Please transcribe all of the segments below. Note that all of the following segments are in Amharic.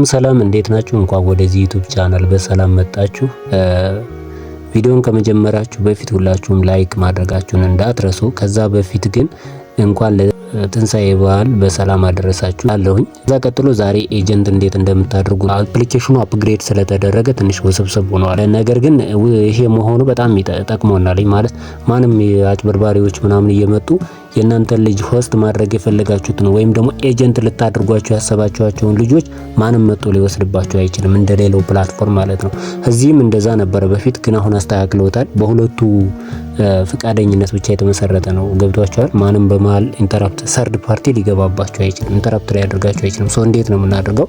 ሰላም፣ እንዴት ናችሁ? እንኳን ወደዚህ YouTube channel በሰላም መጣችሁ። ቪዲዮን ከመጀመራችሁ በፊት ሁላችሁም like ማድረጋችሁን እንዳትረሱ። ከዛ በፊት ግን እንኳን ለትንሳኤ በዓል በሰላም አደረሳችሁ አለሁኝ። ከዛ ቀጥሎ ዛሬ agent እንዴት እንደምታደርጉ፣ application ኑ upgrade ስለተደረገ ትንሽ ውስብስብ ሆኗል። ነገር ግን ይሄ መሆኑ በጣም ጠቅሞናል። ማለት ማንም አጭበርባሪዎች ምናምን እየመጡ የእናንተን ልጅ host ማድረግ የፈለጋችሁትን ወይም ደግሞ agent ልታደርጓቸው ያሰባችኋቸውን ልጆች ማንም መጥቶ ሊወስድባቸው አይችልም፣ እንደሌላው platform ማለት ነው። እዚህም እንደዛ ነበረ በፊት፣ ግን አሁን አስተካክለውታል። በሁለቱ ፍቃደኝነት ብቻ የተመሰረተ ነው። ገብቷችኋል? ማንም በመሀል interrupt third party ሊገባባቸው አይችልም፣ interrupt ሊያደርጋቸው አይችልም። So እንዴት ነው የምናደርገው?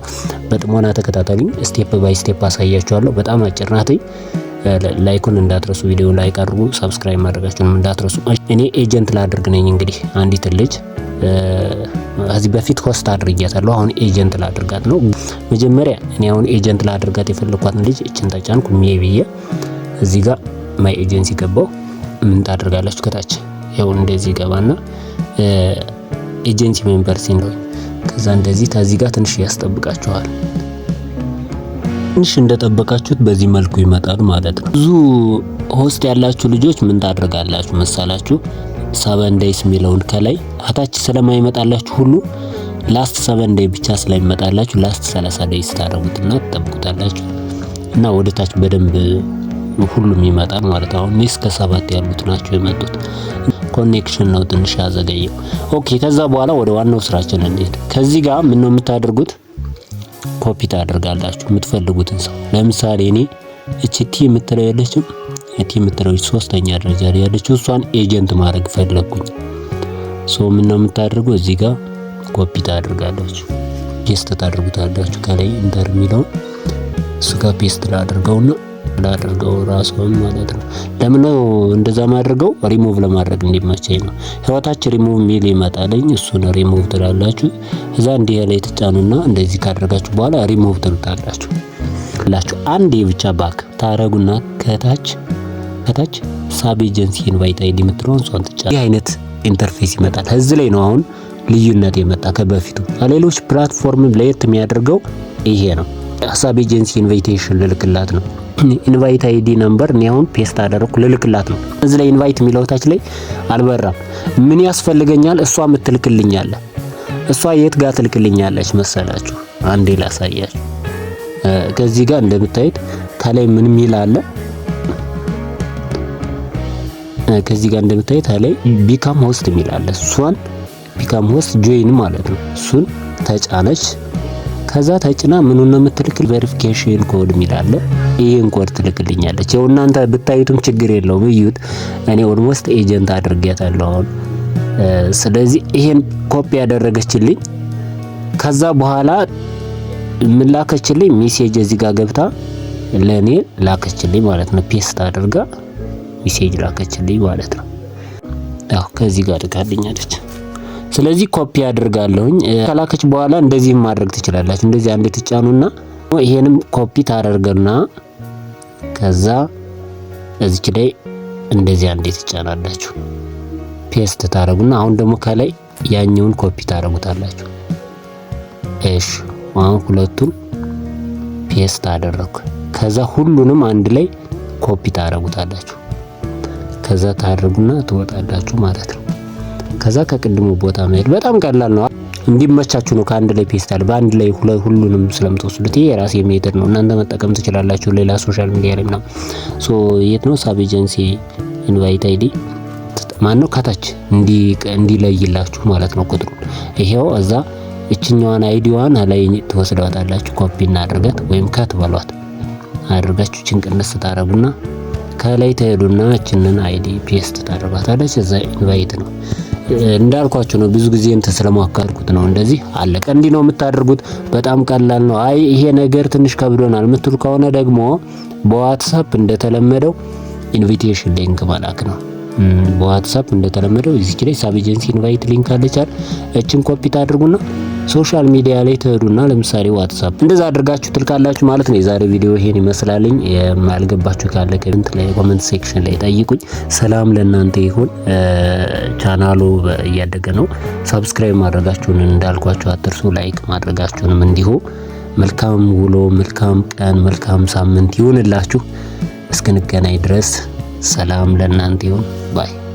በጥሞና ተከታተሉኝ። Step by step አሳያችኋለሁ። በጣም አጭር ናት። Like ኡን እንዳትረሱ፣ ቪዲዮ like አድርጉ፣ subscribe ማድረጋችሁንም እንዳትረሱ። እኔ agent ላድርግ ነኝ። እንግዲህ አንዲት ልጅ ከዚህ በፊት host አድርጊያታለሁ። አሁን agent ላድርጋት ነው። መጀመሪያ እኔ አሁን agent ላድርጋት የፈለኳትን ልጅ እችን ተጫንኩ፣ me ብዬ እዚህ ጋር my agency ገባው። ምን ታደርጋላችሁ? ከታች ያው እንደዚህ ገባና agency members ነው። ከዛ እንደዚህ ከዚህ ጋር ትንሽ ያስጠብቃችኋል። ትንሽ እንደጠበቃችሁት በዚህ መልኩ ይመጣል ማለት ነው። ብዙ host ያላችሁ ልጆች ምን ታደርጋላችሁ መሰላችሁ? 7 days የሚለውን ከላይ አታች ስለማይመጣላችሁ ሁሉ last 7 day ብቻ ስለሚመጣላችሁ last 30 days ታደርጉትና ትጠብቁታላችሁ እና ወደ ታች በደንብ ሁሉም ይመጣል ማለት ነው። አሁን እስከ 7 ያሉት ናቸው የመጡት። Connection ነው ትንሽ ያዘገየው። Okay፣ ከዛ በኋላ ወደ ዋናው ስራችን እንሂድ። ከዚህ ጋር ምን ነው የምታደርጉት? ኮፒ ታደርጋላችሁ የምትፈልጉትን ሰው። ለምሳሌ እኔ እቺ T የምትለው ያለችው፣ T የምትለው ሶስተኛ ደረጃ ላይ ያለችው እሷን agent ማድረግ ፈለግኩኝ። So ምን ነው የምታደርገው? እዚህ ጋር ኮፒ ታደርጋላችሁ፣ paste ታደርጉታላችሁ። ከላይ enter የሚለውን እሱ ጋር paste ላድርገውና ላድርገው ራሱን ማለት ነው። ለምን ነው እንደዛ ማድርገው? ሪሙቭ ለማድረግ እንዲመቸኝ ነው። ህይወታች ሪሙቭ ሚል ይመጣልኝ፣ እሱን ሪሙቭ ትላላችሁ። እዛ እንዲህ ላይ ትጫኑና እንደዚህ ካደረጋችሁ በኋላ ሪሙቭ ትሉታላችሁ። ላችሁ አንዴ ብቻ back ታረጉና ከታች sub agency invite ID የምትለውን እሷን ትጫኑ። ይህ አይነት interface ይመጣል። እዚህ ላይ ነው አሁን ልዩነት የመጣ ከበፊቱ። ከሌሎች platform ለየት የሚያደርገው ይሄ ነው። Sub agency invitation ልልክላት ነው። Invite ID number እኔ አሁን paste አደረኩ፣ ልልክላት ነው። እዚህ ላይ invite የሚለው ታች ላይ አልበራም። ምን ያስፈልገኛል? እሷ ምትልክልኛለ። እሷ የት ጋር ትልክልኛለች መሰላችሁ? አንዴ ላሳያችሁ። ከዚህ ጋር እንደምታዩት ከላይ ምን የሚል አለ? ከዚህ ጋር እንደምታዩት ከላይ become host የሚል አለ። እሷን become host join ማለት ነው። እሱን ተጫነች። ከዛ ተጭና ምኑን ነው የምትልክል? Verification code የሚል አለ። ይሄን ኮድ ትልክልኛለች። ያው እናንተ ብታዩትም ችግር የለውም፣ እዩት። እኔ almost agent አድርጌያታለሁ አሁን። ስለዚህ ይሄን ኮፒ ያደረገችልኝ፣ ከዛ በኋላ ምን ላከችልኝ? Message እዚህ ጋር ገብታ ለኔ ላከችልኝ ማለት ነው። Paste አድርጋ message ላከችልኝ ማለት ነው። ያው ከዚህ ጋር ልካልኛለች። ስለዚህ ኮፒ አድርጋለሁኝ። ከላከች በኋላ እንደዚህ ማድረግ ትችላላችሁ። እንደዚህ አንዴ ትጫኑና ይሄንም ኮፒ ታደርገና ከዛ እዚች ላይ እንደዚህ አንዴ ትጫናላችሁ። Paste ታደርጉና አሁን ደግሞ ከላይ ያኛውን ኮፒ ታደርጉታላችሁ። እሺ፣ አሁን ሁለቱን paste አደረኩ። ከዛ ሁሉንም አንድ ላይ ኮፒ ታደርጉታላችሁ። ከዛ ታደርጉና ትወጣላችሁ ማለት ነው። ከዛ ከቅድሙ ቦታ መሄድ በጣም ቀላል ነው። እንዲመቻችሁ ነው። ከአንድ ላይ paste አለ በአንድ ላይ ሁሉንም ስለምትወስዱት ይሄ የራሴ method ነው። እናንተ መጠቀም ትችላላችሁ ሌላ social media ላይ ምናምን። So የት ነው sub agency invite ID ማን ነው? ከታች እንዲለይላችሁ ማለት ነው ቁጥሩን። ይሄው እዛ እችኛዋን ID ዋን ላይ ትወስዷታላችሁ። ኮፒ እናድርጋት ወይም cut በሏት፣ አድርጋችሁ ችን ቅንስ ታረጉና ከላይ ትሄዱና እችንን ID paste ታደርጓታለች። እዛ invite ነው እንዳልኳችሁ ነው። ብዙ ጊዜ እንትን ስለሞከርኩት ነው። እንደዚህ አለቀ። እንዲህ ነው የምታደርጉት። በጣም ቀላል ነው። አይ ይሄ ነገር ትንሽ ከብዶናል የምትሉ ከሆነ ደግሞ በ WhatsApp እንደተለመደው invitation link መላክ ነው። በ WhatsApp እንደተለመደው እዚች ላይ sub agency invite link አለች አይደል? እችን ኮፒ ታድርጉና social media ላይ ትሄዱና ለምሳሌ WhatsApp እንደዛ አድርጋችሁ ትልካላችሁ ማለት ነው። የዛሬ ቪዲዮ ይሄን ይመስላልኝ። የማልገባችሁ ካለ comment ላይ comment section ላይ ጠይቁኝ። ሰላም ለእናንተ ይሁን። ቻናሉ እያደገ ነው። Subscribe ማድረጋችሁን እንዳልኳችሁ አትርሱ። Like ማድረጋችሁንም እንዲሁ። መልካም ውሎ፣ መልካም ቀን፣ መልካም ሳምንት ይሁንላችሁ። እስክንገናኝ ድረስ ሰላም ለእናንተ ይሁን bye።